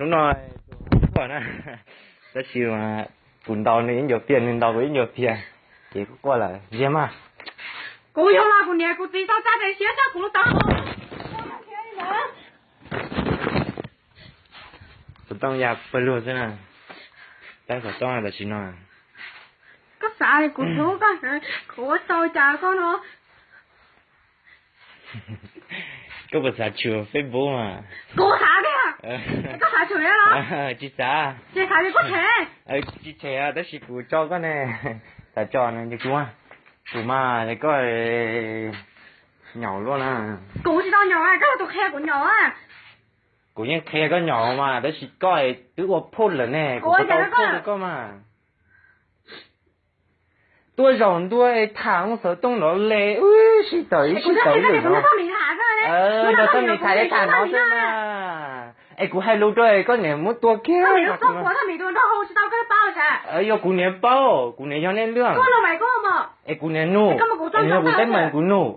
Hnub no quaj na, tab sis mas kuv ntaus nws ib ncuav pias, nws ntaus kuv ib ncuav pias, ces kuj quaj lawm, ntsia mas. Kuv yug los kuv niam kuv txiv tau tsa tes siab coj kuv los tau. Xov tooj ya pawg lug xwb na, tab xov tooj tam sim no. Koj xav kuv hlub koj, kuv ua tau cas koj no. Koj puas xav tshwm Facebook mas? Kuv xav tiag. Koj xav tshwm los? Tsis xav. Ces xav li koj them. Tsis them tab sis kuv tso koj ne. Xav tso no ces kuv, kuv mas koj nyaum luaj na. Kuv tsis tau nyaum, koj yog tus qhia kuv nyaum. Kuv yeej qhia koj nyaum mas tab sis koj twb ua phauj lawm ne, kuv puas tau ua phauj rau koj mas. Tuaj zaum ntua es tham ua xov tooj nrov le, wb sib tawm ib sib tawm ib lwm no. Nrog Txhob Mis tham es tham no xwb na. Es kuv hais lus rau es koj niam muab tua kiag. Yog kuv niam paub, kuv niam yog nej lwj. Es kuv niam nug, es yog kuv teeb meem kuv nug.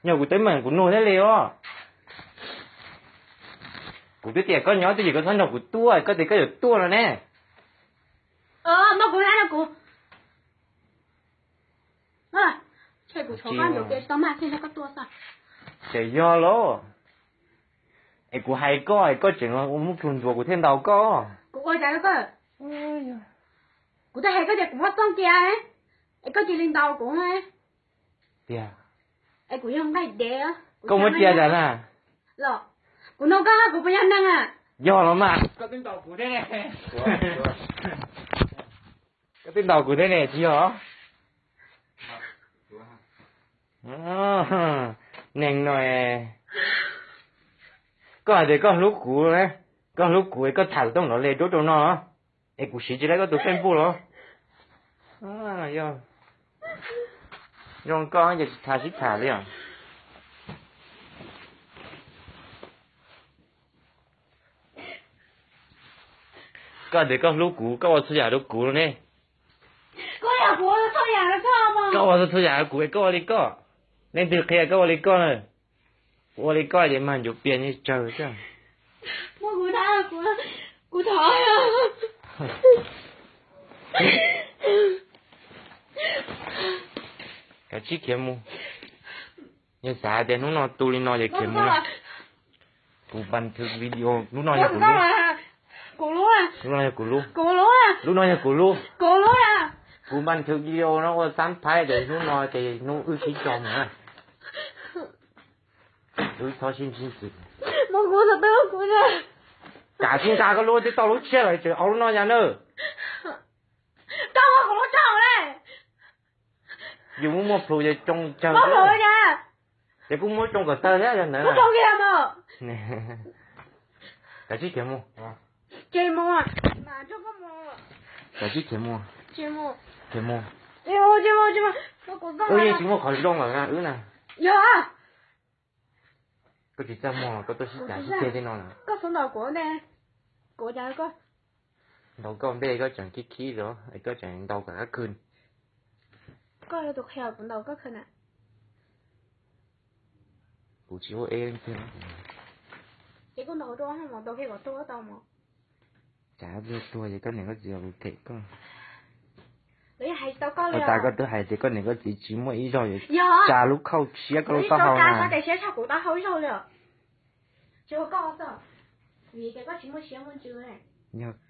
Yog kuv teeb meem kuv nug thiaj li os. Kuv twb tias koj nyob twj ywm koj txhob nrog kuv tuaj, koj tias koj yuav tuaj no ne. Ces yog los, es kuv hais koj es koj tseem ua muaj plhus ntxuav kuv thiaj ntaus koj. Kuv ua cas rau koj? Kuv twb hais koj tias kuv muaj txoj cia, es koj cia li ntaus kuv. Tiag. Es kuv yog nqaij dev. Koj muab cia tas na. Los, kuv nug koj, kuv puas yog neeg a? Yog los mas. Koj twb ntaus kuv thiab ne. Koj twb ntaus kuv thiab ne, tsis yog? Neeg no, koj hais tias koj hlub kuv, koj hlub kuv es koj tham xov tooj nrov le rau rau no, es kuv siv tsis tau koj tus Facebook los? Yog zoo koj ces tsis tham sib tham li os. Koj tias koj hlub kuv, koj ua txhua yam rau kuv ne. Koj ua txhua yam rau kuv es koj ua li koj. Leej twg qhia koj ua li koj na? Kuv ua li koj ces mag ncuav pias niag tsawg xwb. Kav tsij khiav mus. Yog xav tias hnub no tu li no ces khiav mus na. Kuv npas thwv video, lub no yog kuv lub. Lub no yog kuv lub. Lub no yog kuv lub. Kuv npas thwv video no ua xab phaib ces hnub no ces hnub wb sib tso mus na. Wb txhob sib ntsib ntxiv. Kav tsij nqa koj lub, twb tau lub tshiab lawm tseem au lub no yas na. Yus muaj muaj plhus ces tsoo tsawg. Ces kuj muab tsoo kom tawg thiab yog ntawd. Kav tsij khiav mus. Kav tsij khiav mus. Khiav mus. Wb yeej tsis muaj qhov zoo lawm na wb na. Koj tsis txaj muag los koj tuaj sib cav sib ceg tej no na. Ntaus koj npej koj tseem khib khib zov es koj tseem ntaus kom qab khw. Kuv tsis ua eb leej twg. Cas tuag ces koj niam koj txiv los them koj. Ua tas koj twb hais tias koj niam koj txiv tsis muaj ib zaug yuav tsa lub khauj tshiab koj lub taub hau na. Yog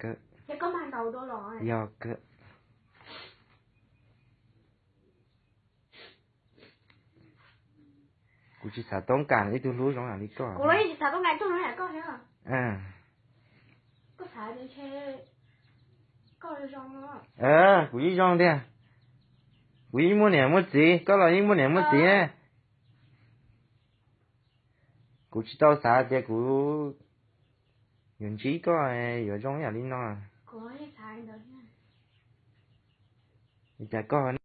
kawg. Yog kawg. Kuv tsis xav toob kas ib tug hlub zoo li koj. Kuv yeej zoo tiag. Kuv yeej muaj niam muaj txiv, koj los yeej muaj niam muaj txiv ne. Kuv tsis tau xav tias kuv yuav ntsib koj yuav zoo yam li no. Li cas koj